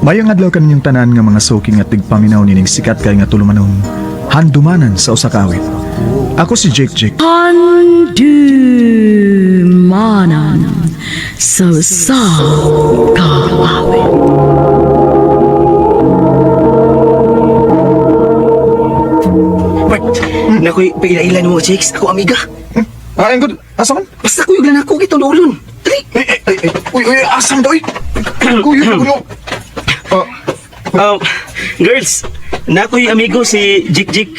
Mayong adlaw kaninyong tanan nga mga suki nga tigpaminaw nining sikat kay nga tulumanon, handumanan sa usa ka awit. Ako si Jake Jake. Handumanan sa usa ka awit. Bert, nakoy paila-ila mo, Jakes. Ako amiga. Ah, good. Asa man? Basta kuyog lang ako kitong ulon. Dali. Ay, ay, ay, ay. Uy, uy, asam daw, uy. Kuyo, kuyo. Ah, Girls, nakoy amigo si Jik Jik.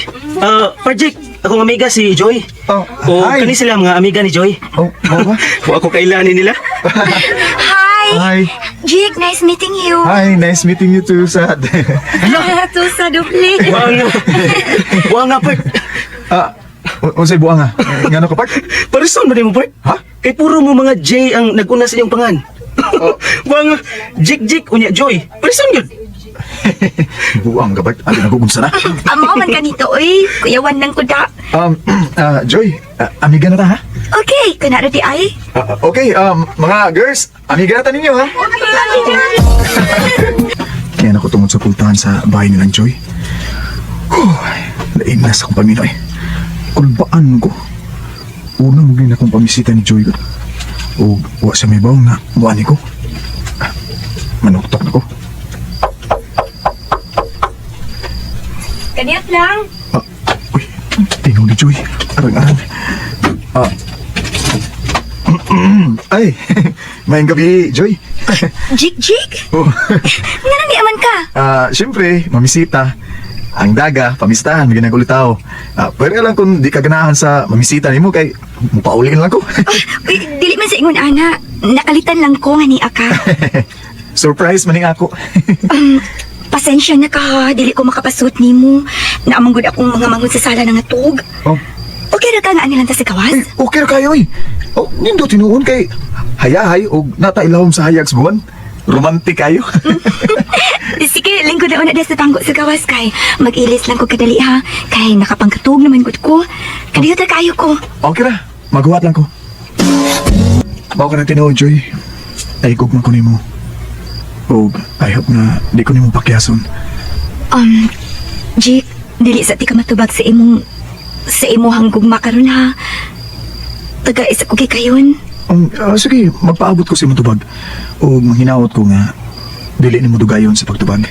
Par Jik, akong amiga si Joy. Oh, O, hi. kani sila mga amiga ni Joy. Oh, mao ba? Wa ako kailanin nila. Hi! Hi. Jake, nice meeting you. Hi, nice meeting you too, Sad. Tusa doble. Buang nga. Buang nga, Bert. Ah, unsay buang ah? Ngano ka, Park? Parison ba di mo, Bert? Ha? Kay puro mo mga J ang nag-una sa inyong pangan. Oh. Buang nga, Jik Jik, unya Joy. Parison yun. Buang ka, Bart. Abi nagugunsa na. Amo man kanito, oy. Kuyawan ng kuda. Joy, amiga na ta, ha? Okay, kunara di ay. Ah, okay, mga girls, amiga na ta ninyo, ha? Kaya na ko tungod sa pultahan sa bahay nilang Joy. Huh, lain na sa akong paminaw eh. Kulbaan ko. Una mo gin akong pamisita ni Joy ko. O wa sa may baw nga, muani ko. Ah, manuktok na ko. Kaniyot lang. Ah, uy, tingaw ni Joy. Arang-arang. Ah, ay, maayong gabi, Joy. Jake, Jake? Oh. Nga nang di aman ka? Ah, siyempre, mamisita. Ang daga, pamistahan, may ginagulitaw. Ah, pwede lang kung di ka ganahan sa mamisita nimo kay mupaulin lang ko. Uy, dili man sa ingon, ana. Nakalitan lang ko nga ni aka. Surprise maning ako. Pasensya na ka, ha. Dili ko makapasuot nimo. Naamang gud akong mga mangon sa sala nga tug. Oh, Okay ra ka nga anilang ta sa gawas? ay, okay ra kayo eh. Oh, nindo tinuon kay hayahay og natailawom sa hayag sa buwan. Romantic kayo. Sige, lingkod na una sa tanggo sa gawas kay mag-ilis lang ko kadali ha. Kay nakapangkatug naman gud ko. Kadiyot ra kayo ko. Okay ra, maghuwat lang ko. Mao ka na tinuod, Joy. Ay, gugma ko nimo. Og I hope na di ko nimo pakiason. Jake, dili sa ti ka matubag sa imong sa imuhang gugma karon ha. Taga isa ko kay kayon. Sige, magpaabot ko sa imong tubag. O manghinaot ko nga, dili nimo dugayon sa pagtubag.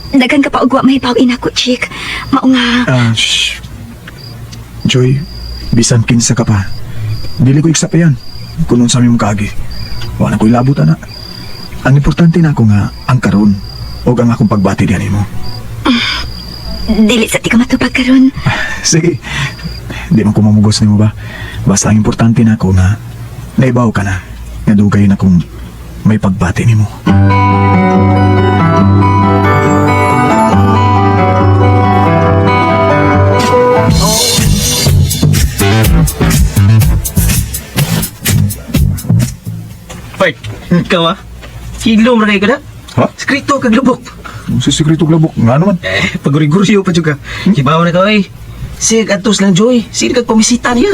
Daghan ka pa og wa mahibaw inako, Jake. Mao nga Ah, shh. Joy, bisan kinsa ka pa. Dili ko iksapayan kung unsa mi mong kaagi. Wa na ko'y labot, ana. Ang importante na ako nga ang karon o ang akong pagbati diyan nimo. Dili sa ti ka matubag karon. Sige, di man ko mamugos nimo ba? Basta ang importante na ako nga naibaw ka na nga dugay na kung may pagbati nimo. Bert, ikaw ah. Hilom ra kayo ka na. Ha? Skrito kag lubok. Sa sikreto glabok, nga naman. Eh, paguriguryo pa juga. Kibaw na ka, oy. Sig, atos lang, Joy. Sige kag pamisita niya.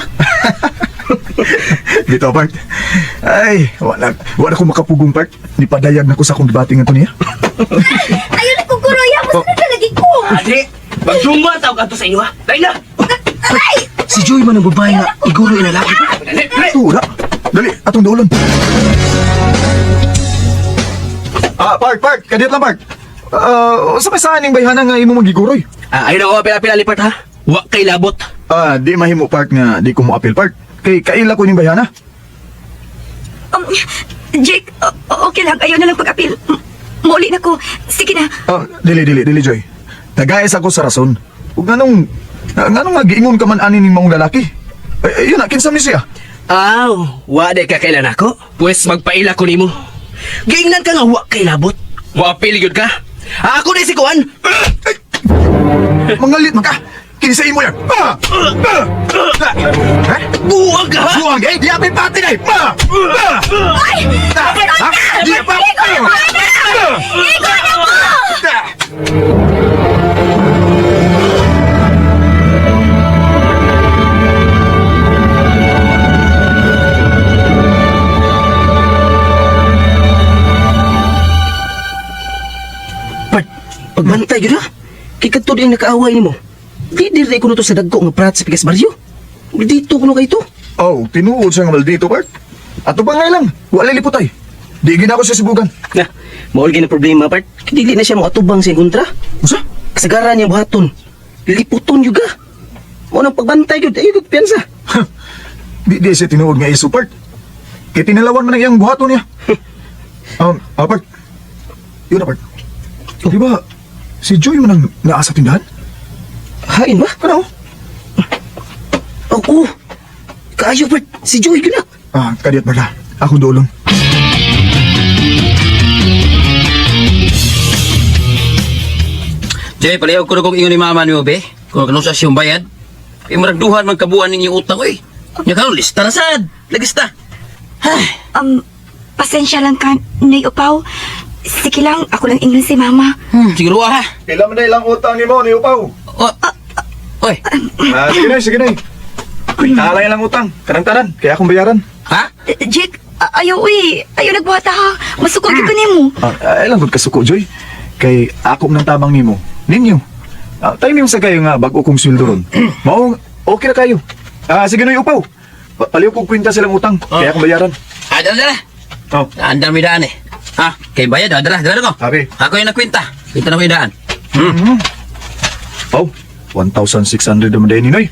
Dito, Bart. Ay, wala ko makapugong, Bart. Nipadayag na ko sa akong gibati nga to niya. Ayaw na ko guroya, mo na lagi ko. Ate, magduma tawag ato sa inyo, ha? Dahil na! Aray! Si Joy man ang babae nga, iguro inalaki. Dali, dali! Tura. Dali, atong duolon. Ah, Park, Park. Kadiyot lang, Park. Ah, sa may saan yung bayhana nga imo magiguroy? Ah, ayun ako, apil-apil alipart, ha? Wa kay labot. Ah, di mahimo, Park, nga di ko mo apil, Park. Kay kaila ko ning bayhana. Jake, okay lang. Ayaw na lang pag-apil. Mauli na ko. Sige na. Ah, dili, dili, dili, Joy. Nagayas ako sa rason. Ug nganong nga giingon ka man ani ning maong lalaki? Ay, ayun na, kinsa mi siya? Aw, wa day ka kailan ako. Pwes magpaila ko nimo. Giingnan ka nga wa kay labot. Wa apil gyud ka. Ah, ako na si Kuan. Mangalit man ka. Kinsa imo yan? Ah! Ah! Ah! Ha? Buwag ka, ha? Buwag eh! Di apil pati na eh! Ah! Ah! Ay! Ah! Ha? Di pa! Ah! Ikaw na ko! Ah! Pagbantay gyud ha. Kay kadto diyang nakaaway nimo. Di diri kuno to sa dagko nga prat sa Pigas Barrio. Dito kuno kay to. Oh, tinuod siya nga maldito, Bart. Ato pa nga lang, wala liputay. Di gina ako siya sibugan. Na, mao lagi na problema part. Kay dili na siya moatubang sa kontra. Usa? Kasagaran niya buhaton. Liputon juga. Mao nang pagbantay gyud ayo gyud piyansa. Di di siya tinuod nga iso, Bart. Kay tinalawan man ang iyang buhaton niya. Bart. Yun na, Bart. Di ba, si Joy man ang naa sa tindahan? Hain ba? Ano? Oo. Kaayo part, si Joy gyud na. Ah, kadiyot, Bart ha. Akong duolon. Jay, palayaw ko na kung ingon ni mama niyo, be. Kung kanu sa siyong bayad. Kay maragduhan man kabuan ninyo utang, oy. Nya karon lista na sad. Lagista. Hay, Pasensya lang ka, Nay Upaw. Sige lang, ako lang ingnon si Mama. Siguro ah, ha. Pila man na ilang utang ni mo, ni Upaw. O, oy, Ah, sige na, sige na. Kwinta lang ilang utang. Kanang tanan, kaya akong bayaran. ha? Jake, ayaw uy. Ayaw nagbuhat ha. Masuko gyud ko nimo. Ah, ilang gud kasuko, Joy. Kay ako ng tabang nimo. Ninyo. Ah, time yung sa kayo nga bago kong sweldo ron. Mao okay na kayo. Ah, sige na upaw. Paliw kong kwenta silang utang. Kaya akong bayaran. Ah, dala, dala. Oh, Andar mi daan eh. Ha? Kay bayad, ah, dala, dala ko. Abi. Ako yung nagkwenta. Kwenta na ko yung daan. Oh, 1,600 naman din ni Noy.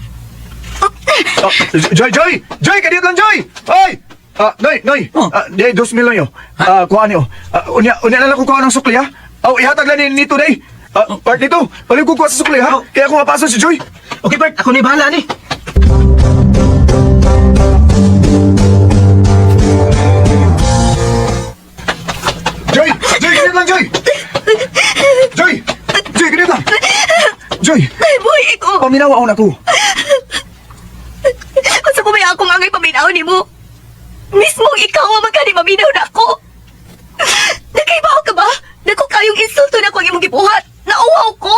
Ah, Joy, Joy! Joy, kadiyot lang, Joy! Oy! Ah, Noy, Noy! Oh. Ah, di, 2,000 lang yo. Ah, kuha niyo. Ah, unya, unya na lang ko kuha ng sukli, ha? Oh, ihatag lang ni nito, day. Ah, part nito. Paliw ko kuha sa sukli, ha? Kaya ako mapasok si Joy. Okay part, ako ni bahala ni. Joy! Joy, kadiyot lang, Joy! Joy! Joy, kadiyot lang! Joy! Ay, boy, ikaw. Paminaw ako na ko. Unsa ko may akong angay paminaw nimo? Mismo ikaw ang magkani maminaw na ako. Nakaibaw ka ba? Dako kayong insulto na ako ang imong gibuhat. Nauwaw ko.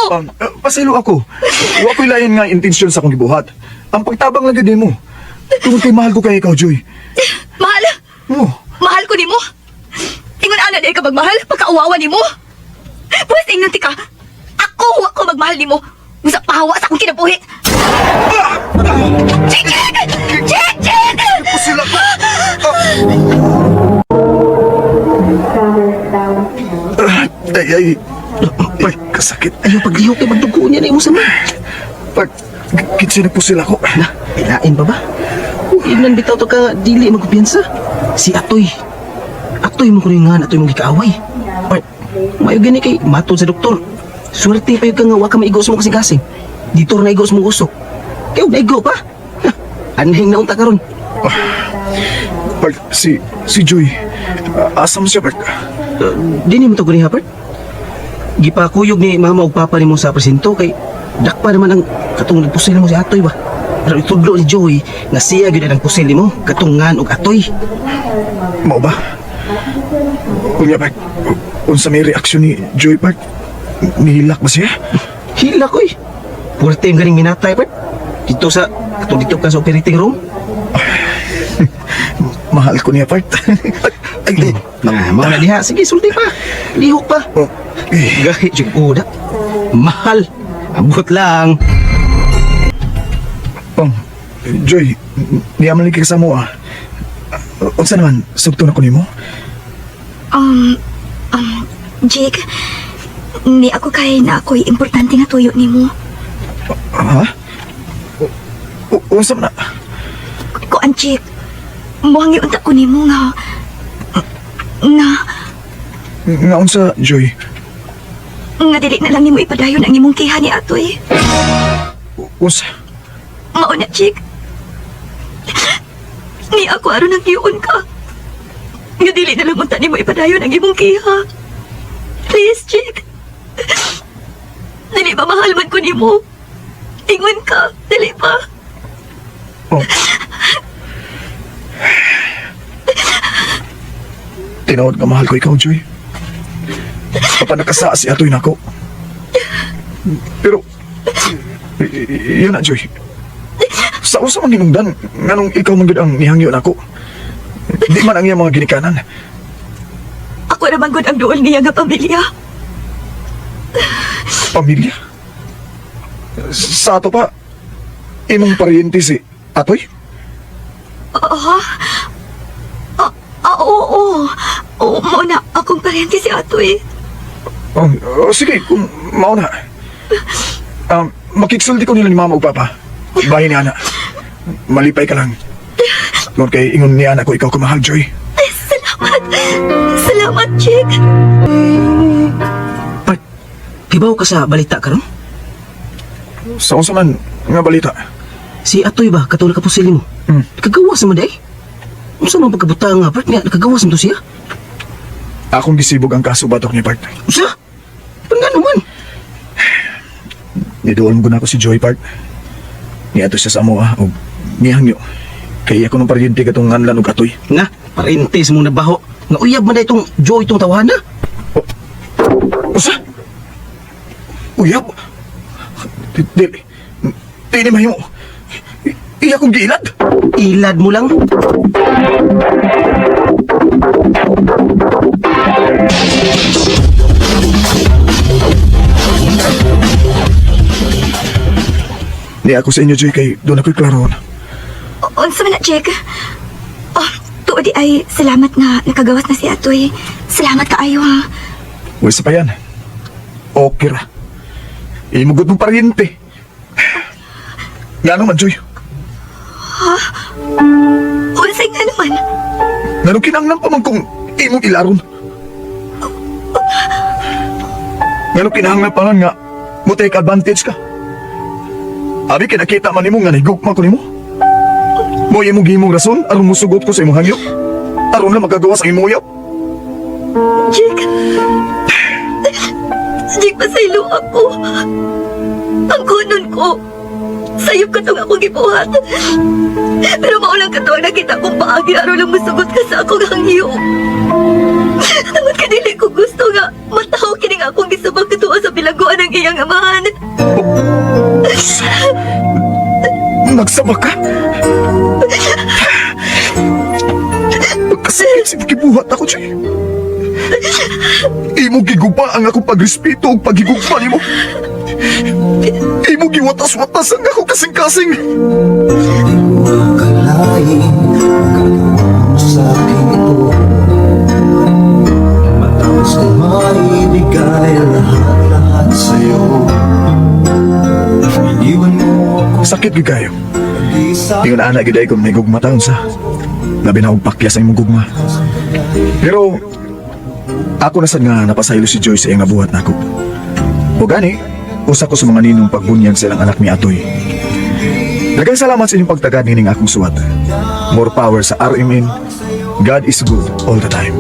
Pasaylo ako. Wa ko'y lain nga intensyon sa akong gibuhat. Ang pagtabang lang gyud nimo. Tungod kay mahal ko kay ikaw, Joy. Mahal. Oh. Mahal ko nimo. Ingon ana dahil ka magmahal, pagkauwawa nimo. Pwes ingnon ti ka. Ako wa ko magmahal nimo. Usa pahawa sa akong kinabuhi. Jake! Jake! Jake! Sila ko. Ay, ay. Ay, kasakit. Ayaw paglihok kay magdugo niya na imo sama. Pag, kitsi na po sila ko. Na, ilain pa ba? Ingnan bitaw to ka dili magkumpiyansa. Si Atoy. Atoy mo kuno nga Atoy mong gikaaway. Part, mayo gani kay matod sa doktor. Swerte pa yun ka nga wa ka maigo sa mong kasing-kasing. Dito na igo sa mong usok. Kay og naigo pa. Ha, anhing na unta karon. Pag, si Joy. Asa mo siya, Bart? Dini mo to gani ha, Bart? Gipakuyog ni mama ug papa nimo sa presinto kay dakpa naman ang katong nagpusil mo si Atoy ba. Pero itudlo ni Joy nga siya gyud ang pusil nimo katungan og Atoy. Mao ba? Unya, Bart. Unsa may reaksyon ni Joy, Bart? Nihilak ba siya? Hila ko eh. Purte yung ganing minatay, Bart. Dito sa, katong dito ka sa operating room. Mahal ko niya, Bart. Ay, ay, ay. Na, mao na diha. Sige, sulti pa. Lihok pa. Oh, eh. Gahi, jig uda. Mahal. Abot lang. Pang, Joy, niya man lagi ka sa mo, ah. Unsa naman, sugto na ko nimo? Um, um, Jake, ni ako kay na ako'y importante nga tuyo nimo. Ha? Unsa man na? Kuan, Jake, muhangi unta ko nimo nga nga Nga unsa, Joy? nga dili na lang nimo ipadayon ang imong kiha ni Atoy. Unsa? Mao na, Jake. Ni ako aron ang giun ka. Nga dili na lang unta nimo ipadayon ang imong kiha. Please, Jake. Dili ba mahal man ko nimo? Ingon ka, dili ba? Oh. Tinuod nga mahal ko ikaw, Joy. Papanakasa si Atoy nako. Pero, yun na, Joy. Sa usa man hinungdan, nganong ikaw man gud ang nihangyo nako. Di man ang iyang mga ginikanan. Ako ra man gud ang duol niya nga pamilya. Pamilya? Sa ato pa, imong paryente si Atoy? Ah, oo. Oo, mao na. Akong paryente si Atoy. Oh, oh, sige, kung mao na. Makigsulti ko nila ni Mama ug Papa. Bahin ni Ana. Malipay ka lang. Ngon kay ingon ni Ana ko ikaw kamahal, Joy. Ay, salamat. Salamat, Jake. Part, kibaw ka sa balita karon? Sa unsa man nga balita? Si Atoy ba, katong nakapusil mo? Nakagawas naman day. Unsa man pagkabutang nga, part nga, nakagawas man to siya? Akong gisibog ang kaso batok ni Part. Unsa? Pangano man? Niduol mo na ako si Joy, Part. Niadto siya sa amoa og nihangyo. Kay ako nung paryente katong nganlan og Atoy. Nga, parentes mo na baho. Nga uyab man day itong Joy itong tawahan na. Usa? Uyab? Dili. Dili mahimo. Iya kong giilad. Ilad mo lang. Ni ako sa inyo, Joy, kay doon ako'y klaro na. Unsa man na, Jake? Oh, tuod di ay salamat nga nakagawas na si Atoy. Salamat kaayo ha. Uy, sa pa yan. Okay ra. Imugod mong paryente. Nga naman, Joy. Unsay nga naman. Ngano kinanglan pa man kung imong ilaron. Ngano kinahanglan pa man nga mo take advantage ka. Abi kinakita man nimo nga nahigugma ko nimo. Mo imong gihimong rason aron musugot ko sa imong hangyo. Aron na magagawas ang imong uyab. Jake. Jake, pasaylo ako. Ang kunon ko. Sayop ka tong akong gibuhat. Pero mao lang kato ang nakita kong paagi aron lang musugot ka sa akong hangyo. Tungod ka dili ko gusto nga mataw kining akong gisubang katuo sa bilangguan ng iyang amahan. Nagsama ka? Pagkasakit sa gibuhat ako, Joy. Imo giguba ang akong pagrespeto ug paghigugma nimo. Imo giwatas-watas ang akong kasing-kasing. Akalain Gagawa mo sa'kin ito. Matapos ko maibigay lahat-lahat sa'yo, iniwan mo ako Sakit gyud kayo. nag-isa. Ingon ana gyud ay kung may gugma taon sa. Labi na og pakya sa imong gugma. Pero ako na sad nga napasaylo si Joy sa iyang nabuhat nako. O gani, usa ko sa mga ninong pagbunyag sa ilang anak ni Atoy. Daghang salamat sa inyong pagtagad nining akong suwat. More power sa RMN. God is good all the time.